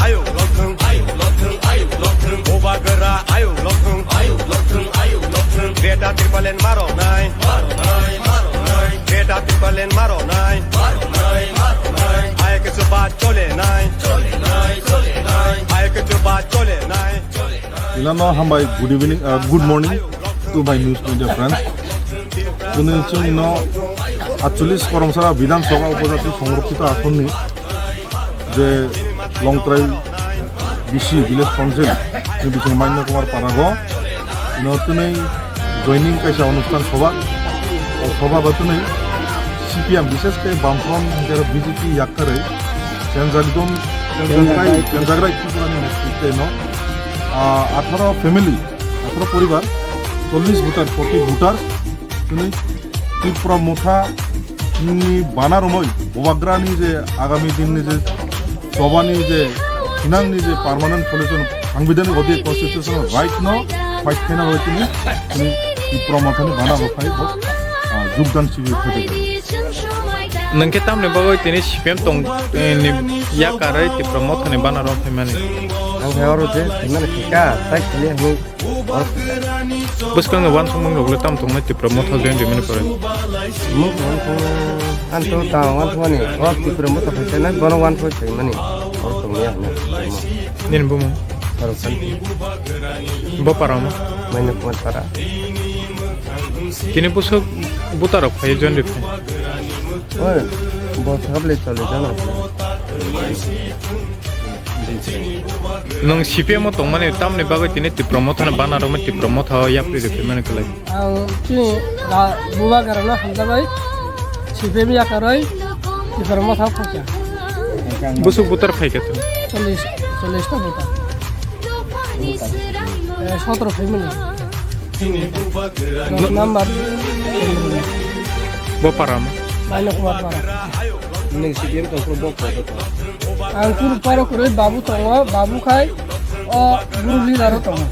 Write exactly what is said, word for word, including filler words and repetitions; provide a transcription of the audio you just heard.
Ayuk lokthung, ayuk lokthung, ayuk lokthung. Bubagra ayuk lokthung, ayuk lokthung, ayuk lokthung. Beta Tripalen maro nai, maro nai, maro nai. Beta Tripalen maro nai, maro nai, maro nai. Ayuk chuba chole nai, chole nai, chole nai. Ayuk chuba chole nai, chole nai. Inano hambai, good evening, uh, good morning to my news media friends. Kuni chwngno atchollis Koromsara Bidhan Sabha Upojati Songrokhito Asonni je Longtrai B C Village Council ni bising Maina Kumar Parago ino twnwi joining kaisa onusthan soba. O soba bo twnwi C P M, bishesh khe Bamfront hinkhe aro B J P yaktarwi Chenjakdon, Chenjakrai, Chenjakrai Tripura ni netrito no, ah, atharo family, atharo poribar, chollis voter, forty voter, twnwi Tipra Motha ni bana romwi Bubagra ni je agami din ni je soba ni je thinang ni je permanent solution, sangbidhanik odi constitutional right no fight khaina bagwi tini, tini Tipra Motha ni bana rok phai bo, ah, jogdan sibir khaijak. Nwng khe tamni bagwi tini C P M tong, eh, ni yakarwi Tipra Motha ni bana rok phaimani? Ang khe oro je phaimani khe ka, tai kini hwnwi. Bwskango uansukmung rok le tam tongnai Tipra Motha join rimani pore? Mung uansukmung, ang to ta uansukmani, o Tipra Motha phai sanai, bono uansuk sai mani, o tongni ang. Nini bumung? Sarok Santi. Bo para mo? Maina Kumar para. Kini bwswk buta rok phai join riphai? Oi, bo thap le chole jana. Nwng C P M o tongmani tamni bagwi tini Tipra Motha ni bana romwi Tipra Motha o yapri rwphimani kwlai? Ang chini ra-, Bubagrano hamjakgwi C P M yakarwi Tipra Motha o phaikha. Bwswk butar phaikha tong? Chollis, chollis ta butar. Eh, sotro phaimani. Dos number. Bo para mo? Maina Kumar para. Nwng C P M tongphuru bo koto tong? Ang kuru para kwrwi babu tongo, babu khai o guru leader o tongo.